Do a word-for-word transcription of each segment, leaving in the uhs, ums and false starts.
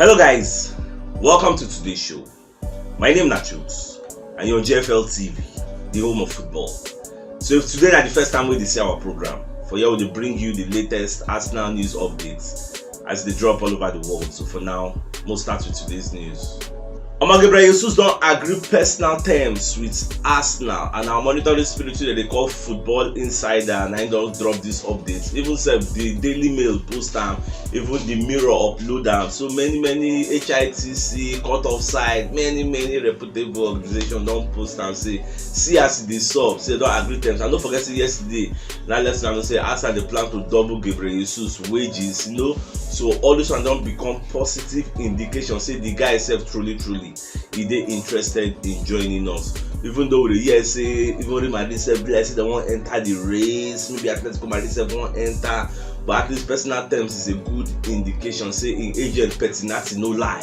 Hello guys, welcome to today's show. My name na Chooks and you're on G F L T V, the home of football. So if today na the first time wey dey see our program, for here we dey bring you the latest Arsenal news updates as they drop all over the world. So for now, we'll start with today's news. Omo, Gabriel Jesus don agree personal terms with Arsenal, and our monitoring spirit wey dey call Football Insider na im don drop this update. Even sef the Daily Mail post am, even the Mirror upload am. So many many H I T C, Court of Side, many many reputable organization don post am say see as e dey sup, say don agree terms. And don't forget say yesterday na let una know say Arsenal dey plan to double Gabriel Jesus wages, you know. So all this one don become positive indication say the guy sef truly truly e dey interested in joining us. Even though we dey hear say even Real Madrid sef be like say dem wan enter the race, maybe Atletico Madrid sef wan enter, but at least personal terms is a good indication say im agent Petinati no lie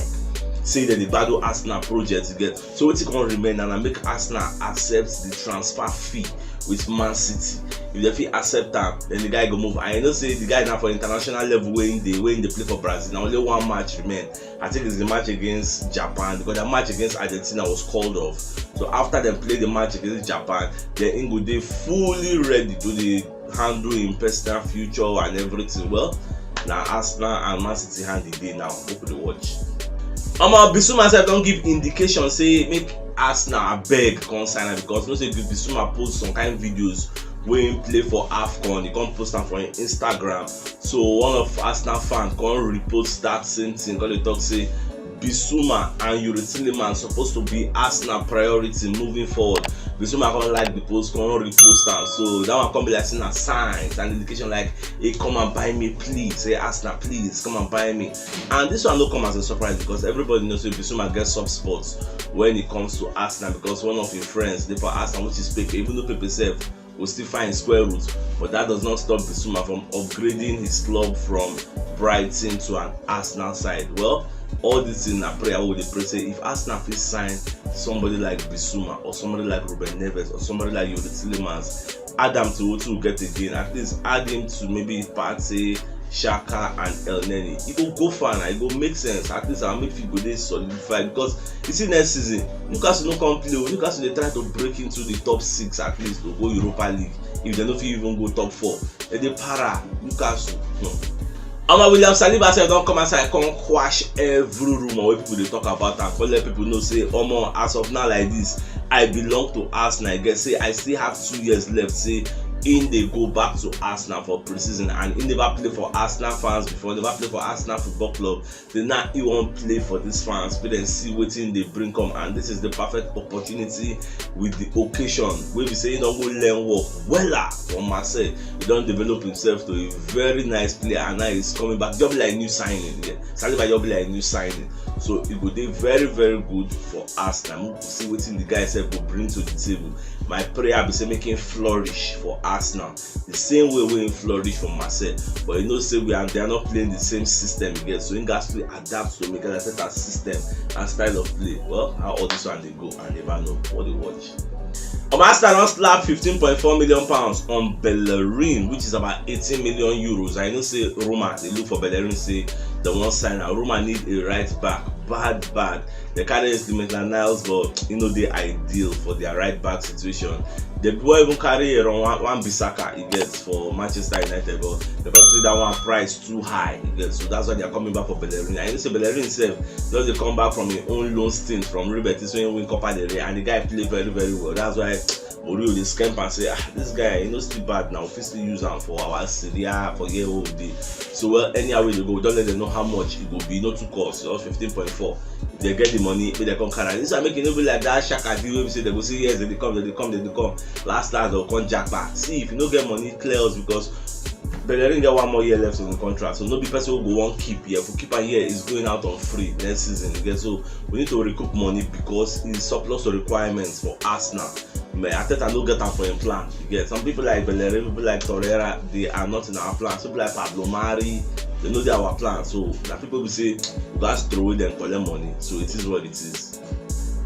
say dem dey battle Arsenal project get. So wetin come remain na na make Arsenal accept the transfer fee with Man City. If dem fit accept am, then the guy go move. And you know say the guy na for international level wey im dey wey im dey play for Brazil. Na only one match remain. I think it's the match against Japan, because the match against Argentina was called off. So after dem play the match against Japan, then im go dey fully ready to dey handle im personal future and everything. Well, na Arsenal and Man City hand e dey now. Make we dey watch. Omo, Bissouma sef don give indication say make Arsenal abeg come sign am, because you know say Bissouma post some kind videos wey im play for AFCON, e come post am for im Instagram. So one of Arsenal fans come repost that same thing, come dey talk say Bissouma and Youri Tielemans suppose to be Arsenal priority moving forward. Bissouma come like the post, come repost am. So that one come be like say na signs and indication like, "Hey, come and buy me, please. Hey, Arsenal, please, come and buy me." And this one no come as a surprise, because everybody knows say Bissouma get soft spots when it comes to Arsenal, because one of him friends dey for Arsenal, which is Pepe. Even though Pepe sef go still find square root, but that does not stop Bissouma from upgrading his club from Brighton to an Arsenal side. Well, all this thing na prayer wey we dey pray say if Arsenal fit sign somebody like Bissouma or somebody like Ruben Neves or somebody like Youri Tielemans, add am to wetin we get again. At least add him to maybe Partey, Xhaka and Elneny. E go go far na, e go make sense. At least our midfield go dey solidified, because you see next season, Newcastle no come play o. Newcastle dey try to break into the top six at least to go Europa League. If dem no fit even go top four, dem dey para Newcastle. Hmm. Omo, William Saliba sef don come outside come quash every rumour wey people dey talk about am, come let people know say, "Omo, as of now like this, I belong to Arsenal. I get say I still have two years left." Say im dey go back to Arsenal for pre-season, and im never play for Arsenal fans before, never play for Arsenal Football Club. Say now he wan play for this fans, make dem see wetin dey bring come, and this is the perfect opportunity with the occasion wey be say he don go learn work wella for Marseille. He don develop himself to a very nice player, and now he's coming back. Just be like new signing, yeah. Saliba just be like new signing. So e go dey very very good for Arsenal. Make we see wetin the guy sef go bring to the table. My prayer be say make him flourish for Arsenal the same way wey im flourish for Marseille. But you know say we are, they are not playing the same system again, so im gats to adapt to Mikel Arteta's system and style of play. Well, how all this one dey go, I never know. What dey watch? Omo, Arsenal don slap fifteen point four million pounds on Bellerin, which is about eighteen million euros. I know say Roma dey look for Bellerin, say dem wan sign am. Roma need a right back bad bad. Dem carry Maitland Niles, but e no dey ideal for their right back situation. Dem wan even carry Aaron Wan-Bissaka, e get, for Manchester United, but dem come say that one price too high, e get, so that's why they are coming back for Bellerin. And you know say Bellerin sef just dey come back from im own loan stint from Real Betis when he win Copa del Rey, and the guy play very very well. That's why Mourinho dey scamp and say, "Ah, this guy, he no still bad now. We fit still use am for our Serie A for here wey we dey." So, well, anyhow wey dey go, we don let them know how much e go be. No too cost, just fifteen point four. If they get the money, make dem come carry am. This one make e no be like that Xhaka deal wey be say dem go say, "Yes, dem dey come, dem dey come, dem dey come." Last last, dem go come japa. See, if you no get money, clear us, because Bellerin get one more year left on the contract, so no be person wey go wan keep here. If we keep am here, he's going out on free next season. You get? So we need to recoup money because it's surplus to requirements for Arsenal. But Arteta no get am for im plan. You get? Some people like Bellerin, people like Torreira, they are not in our plans. People like Pablo Mari, dem no dey our plan. So na people we say we gats throw away dem, collect money. So it is what it is.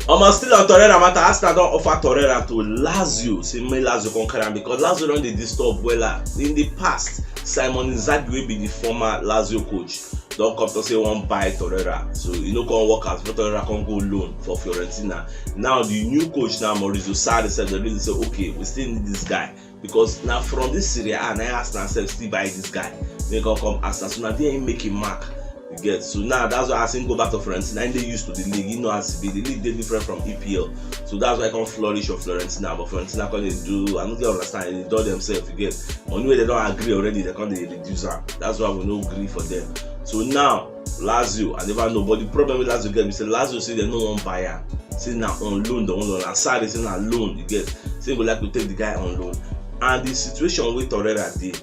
Omo, still on Torreira matter, Arsenal don offer Torreira to Lazio. Say make Lazio come carry am, because Lazio don dey disturb wella. In the past, Simon Inzaghi, wey be the former Lazio coach, don come talk say wan buy Torreira, so e no come work out. Torreira come go loan for Fiorentina. Now the new coach now, Maurizio Sarri, sef dey really say, okay, we still need this guy, because na from this Serie A na Arsenal sef still buy this guy. Make come come Arsenal, so na there he make him mark. You get? So now that's why as him go back to Fiorentina, him dey used to the league. He know as e be. The league dey different from E P L, so that's why he come flourish for Fiorentina. But Fiorentina come dey do, I no dey understand. They don themselves, you get? Money wey they don agree already, they come dey reduce am. That's why we no gree for them. So now Lazio, I never know, but the problem with Lazio get be say Lazio say they no wan buy am. Say na on loan, they wan loan. Asari say na loan, you get? Say go like to take the guy on loan, and the situation wey Torreira dey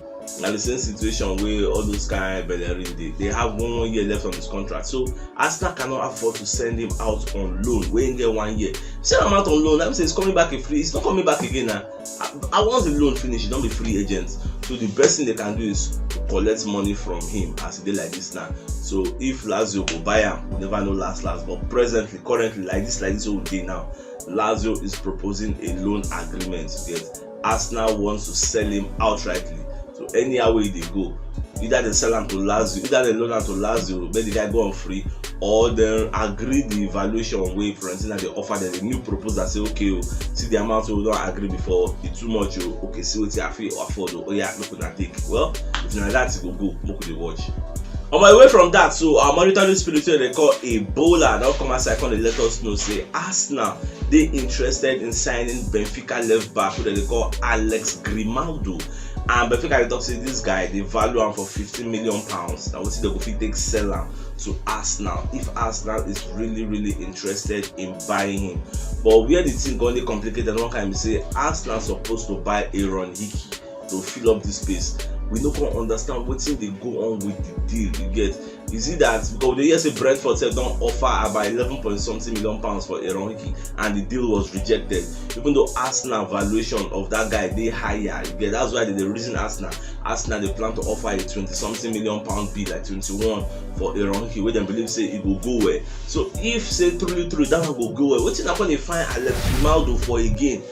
na the same situation wey all those kind Bellerin dey. They have one, one year left on his contract, so Arsenal cannot afford to send him out on loan wey him get one year. Send am out on loan, that means say he's coming back a free, he's not coming back again now. Ah, once the loan finish, he don be free agent. So the best thing they can do is to collect money from him as e dey like this now. So if Lazio go buy am, we never know last last. But presently, currently, like this, like this wey we dey now, Lazio is proposing a loan agreement to get. Arsenal wants to sell him outrightly. So anyhow wey e dey go, either they sell am to Lazio, either they loan am to Lazio, make the guy go on free, or they agree the valuation wey Fiorentina dey offer them, the new proposal, say, okay o, see the amount wey we don agree before, e too much o, okay, see wetin I fit afford o, oya, make una take. Well, if na that, e go go, make we dey watch. On my way from that, so our monitoring spirit wey they call Ebola don come outside, come dey let us know say Arsenal dey interested in signing Benfica left back wey they call Alex Grimaldo. And Benfica dey talk say this guy, they value am for fifteen million pounds. Na wetin they go fit take sell am to Arsenal if Arsenal is really, really interested in buying him. But where the thing go dey complicated one kind be say Arsenal supposed to buy Aaron Hickey to fill up this space. We no come understand wetin dey go on with the deal, you get? Is it that because we dey hear say Brentford sef don offer about eleven point something million pounds for Aaron Hickey and the deal was rejected, even though Arsenal valuation of that guy dey higher, you get? That's why they dey reason Arsenal. Arsenal dey plan to offer a twenty something million pound bid, like twenty-one, for Aaron Hickey, wey dem believe say e go go well. So if say truly, truly that one go go well, wetin I come dey find Alex Grimaldo for again?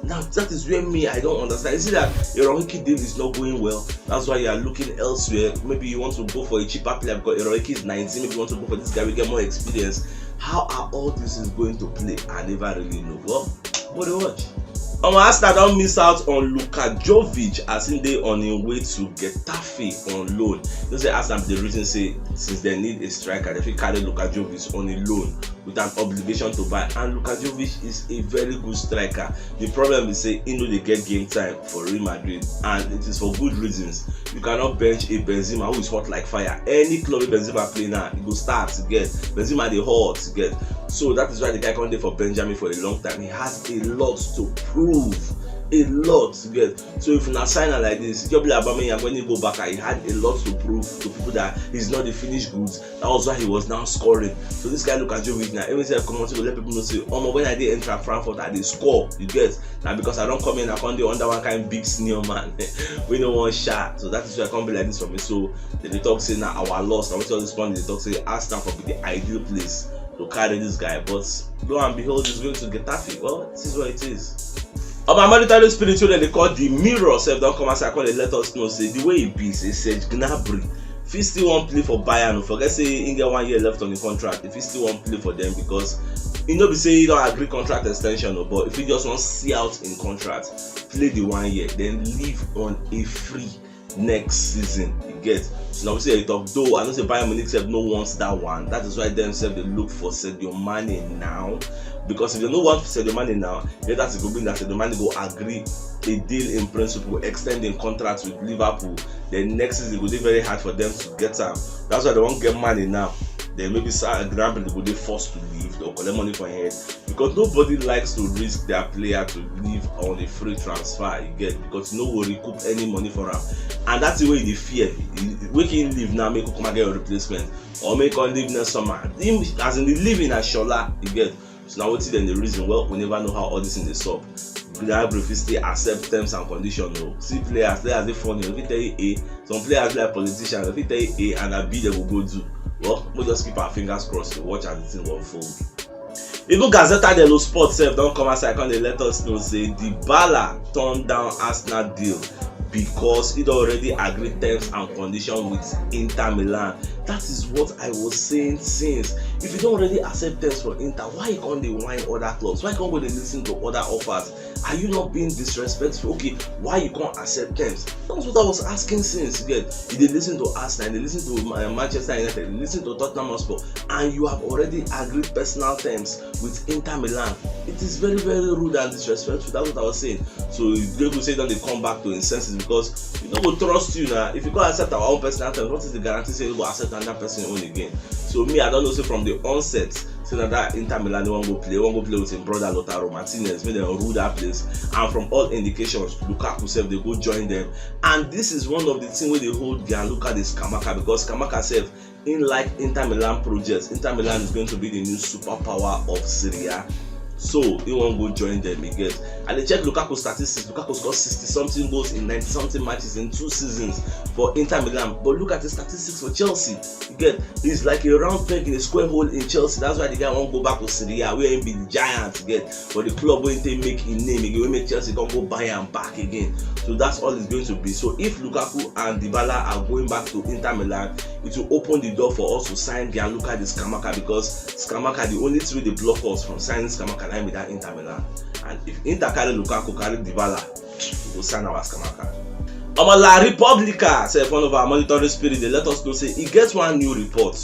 Now that is where me, I don't understand. Is it that Aaron Hickey deal is not going well? That's why you are looking elsewhere. Maybe you want to go for a cheaper player because Aaron Hickey is nineteen. Maybe you want to go for this guy wey get more experience. How are all these things going to play? I never really know. Well, but dey watch. Omo, Arsenal don miss out on Luka Jovic as him dey on him way to Getafe on loan. You know say Arsenal be the reason say since they need a striker, they fit carry Luka Jovic on a loan with an obligation to buy. And Luka Jovic is a very good striker. The problem is say he no dey get game time for Real Madrid, and it is for good reasons. You cannot bench a Benzema who is hot like fire. Any club wey Benzema play now, he go start, you get? Benzema dey hot, you get? So that is why the guy come dey for Benjamin for a long time. He has a lot to prove, a lot, you get? So if una sign am like this, e just be like Aubameyang when he go back, he had a lot to prove to people that he's not the finished goods. That was why he was now scoring. So this guy Luka Jovic now, every time he comot, he go let people know say, omo, when I dey enter Frankfurt, I dey score. You get? Na because I don come in, I come dey under one kind big senior man wey no wan sha. So that is why I come be like this for me. So they dey talk say na our loss. Na wetin all this pundits dey talk say Arsenal for be the ideal place to carry this guy. But lo and behold, he's going to Getafe. Well, this is what it is. Omo, monitoring spirit wey dem dey call the Mirror sef don come outside, come dey let us know say the way e be, say Serge Gnabry fit still wan play for Bayern. Forget say he get one year left on the contract. He fit still wan play for them because e no be say he don agree contract extension o, but if he just wan see out in contract, play the one year, then leave on a free next season. You get? So na wetin I talk. Though I know say Bayern Munich sef no want that one. That is why dem sef dey look for Sadio Mane now. Because if they no want Sadio Mane now, then that go mean that Sadio Mane go agree a deal in principle, extend im contract with Liverpool. Then next season e go dey very hard for them to get am. That's why they wan get Mane now. Then maybe Serge Gnabry go dey forced to leave. They'll collect money for him head because nobody likes to risk their player to leave on a free transfer. You get? Because you no go recoup any money for am. And that's the way they fear. Make him leave now, make him come and get your replacement, or make him leave next summer. Him, as in the leaving as Shola, you get? So now wetin dem dey reason? Well, we never know how all this thing dey sup. Gnabry fit still accept terms and conditions o. See players, players dey funny. Dem fit tell you A. Some players like politicians, dem fit tell you A and na B dem go go do. Well, we just keep our fingers crossed to watch as the thing go unfold. Even Gazzetta dello Sport sef don come outside, come dey let us know say Dybala turn down Arsenal deal. because he don already agree terms and condition with Inter Milan. That is what I was saying since. If you don already accept terms from Inter, why you come dey whine other clubs? Why you come go dey listen to other offers? Are you not being disrespectful? Okay, why you come accept terms? That was what I was asking since. You get, you dey listen to Arsenal, you dey listen to uh, Manchester United, you dey listen to Tottenham Hotspur, and you have already agreed personal terms with Inter Milan. It is very, very rude and disrespectful. That's what I was saying. So Lukaku say don dey come back to him senses because we no go trust you now. If you go accept our own personal terms, what is the guarantee say you go accept another person own again? So me, I don know say from the onset, say na that Inter Milan he wan go play, he wan go play with him brother Lautaro Martinez, make dem rule that place. And from all indications, Lukaku sef dey go join them. And this is one of the things wey dey hold Gianluca the Scamacca, because Scamacca sef, in like Inter Milan project, Inter Milan is going to be the new superpower of Serie A. So he wan go join them, you get. I dey check Lukaku statistics. Lukaku score sixty something goals in ninety something matches in two seasons for Inter Milan. But look at the statistics for Chelsea. You get, he's like a round peg in a square hole in Chelsea. That's why the guy wan go back to Serie A, where he be the giant, you get. But the club wey take make him name again, wey make Chelsea come go buy am back again. So that's all it's going to be. So if Lukaku and Dybala are going back to Inter Milan, it will open the door for us to sign Gianluca the Scamacca, because Scamacca, the only thing wey dey block us from signing Scamacca na be that Inter Milan. And if Inter carry Lukaku, carry Dybala, we go sign our Scamacca. Omo, La Repubblica sef, one of our monitoring spirit, dey let us know say e get one new report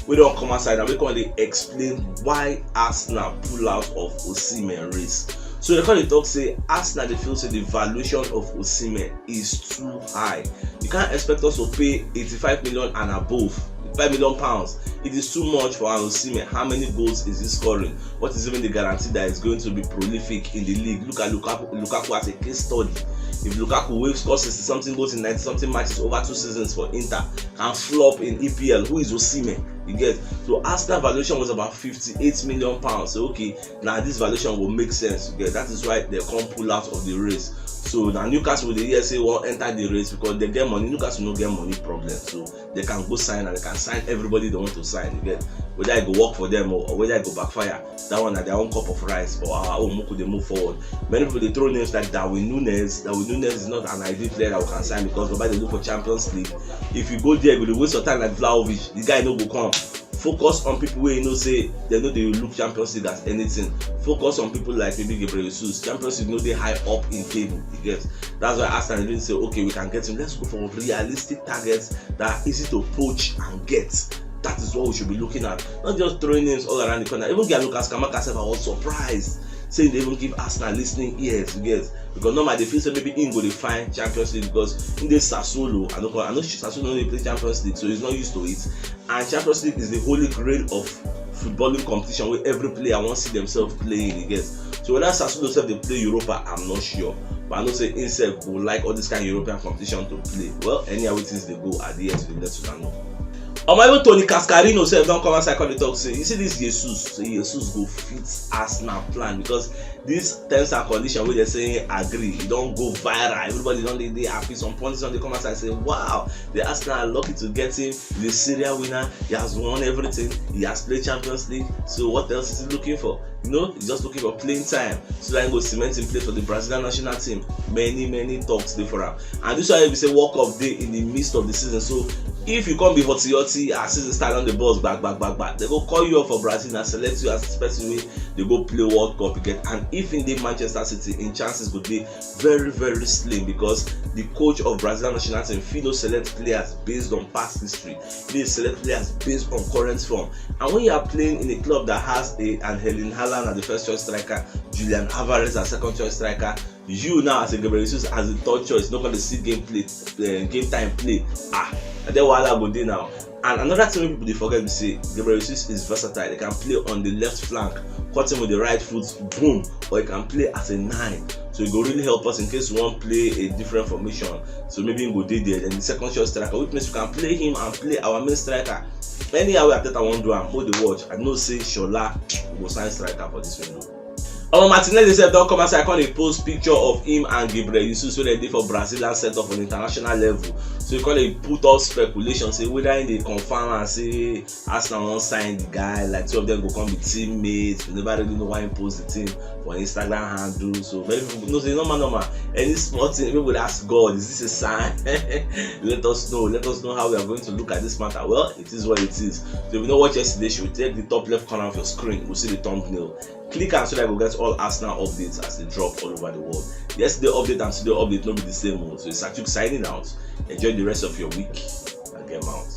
wey don come outside and wey come dey explain why Arsenal pull out of Osimhen race. So they come dey talk say Arsenal dey feel say the valuation of Osimhen is too high. You can't expect us to pay eighty-five million and above, five million pounds. It is too much for an Osimhen. How many goals is he scoring? What is even the guarantee that he's going to be prolific in the league? Look at Lukaku, Lukaku as a case study. If Lukaku, wey score sixty something goals in ninety something matches over two seasons for Inter, can flop in E P L, who is Osimhen? You get? So Arsenal valuation was about fifty-eight million pounds. So okay, now this valuation will make sense. You get? That is why they come pull out of the race. So now Newcastle, dey hear say wan enter the race because they get money. Newcastle no get money problem. So they can go sign and they can sign everybody they want to sign. You get? Whether e go work for them or, or whether e go backfire, that one na their own cup of rice. But our own, make we dey move forward. Many people dey throw names like Darwin Nunez. Darwin Nunez is not an ideal player that we can sign because Baba dey look for Champions League. If you go there, you go dey waste your time like Vlahovic. The guy no go come. Focus on people wey you know say they no dey look Champions League as anything. Focus on people like maybe Gabriel Jesus. Champions League no dey high up in table. You get? That's why Arsenal even say, okay, we can get him. Let's go for realistic targets that are easy to poach and get. That is what we should be looking at. Not just throwing names all around the corner. Even Gianluca Scamacca sef, I was surprised say they even give Arsenal listening ears, you get? Because normally they feel say maybe him go dey find Champions League because him dey Sassuolo. I know, I know Sassuolo no dey play Champions League, so he's not used to it. And Champions League is the holy grail of footballing competition where every player wants to see themselves playing, you get? So whether Sassuolo sef dey play Europa, I'm not sure. But I know say himself go like all this kind of European competition to play. Well, anyhow things dey go, at the end we dey let una know. Omo, even Tony Cascarino sef don come outside come dey talk say, you see this Jesus, say Jesus go fit Arsenal plan because this terms and condition wey they say agree, e don go viral. Everybody don dey dey happy. Some pundits don dey come outside say, wow, the Arsenal are lucky to get him. He's a serial winner. He has won everything. He has played Champions League. So what else is he looking for? You know, he's just looking for playing time so that he go cement him place for the Brazilian national team. Many, many talks dey for am. And this one we say World Cup dey in the midst of the season. So if you come be hotty hotty as season start, on the bus, back, back, back, back, they go call you up for Brazil and select you as the person wey dey go play World Cup again. And if in the Manchester City, in chances go dey very, very slim because the coach of Brazil national team fit no select players based on past history. He dey select players based on current form. And when you are playing in a club that has a an Erling Haaland as the first choice striker, Julian Alvarez as second choice striker, you now as a Gabriel Jesus as the third choice, no come dey see game play, uh, game time play. Ah, and then wahala go dey now. And another thing wey people dey forget be say Gabriel Jesus is versatile. He can play on the left flank, cut him with the right foot, boom, or he can play as a nine. So it go really help us in case we wan play a different formation. So maybe he go dey there. Then the second choice striker, which means we can play him and play our main striker. Anyhow wey Arteta wan do am, hold the watch. I know say Shola go sign striker for this window. Omo, Martinelli sef don come outside come dey post picture of him and Gabriel Jesus wey dem dey for Brazilian setup on international level. So e come dey put up speculation say whether him dey confirm am say Arsenal wan sign the guy, like, two of them go come be teammates. We never really know why he post the thing for Instagram handle. So many people know say normal, normal, any small thing, people go dey ask God, is this a sign? Let us know. Let us know how we are going to look at this matter. Well, it is what it is. So if you no watch yesterday show, take the top left corner of your screen. You see the thumbnail. Click am so that you go get all Arsenal updates as they drop all over the world. Yesterday update and today update no be the same o. So it's Achuk signing out. Enjoy the rest of your week and get out.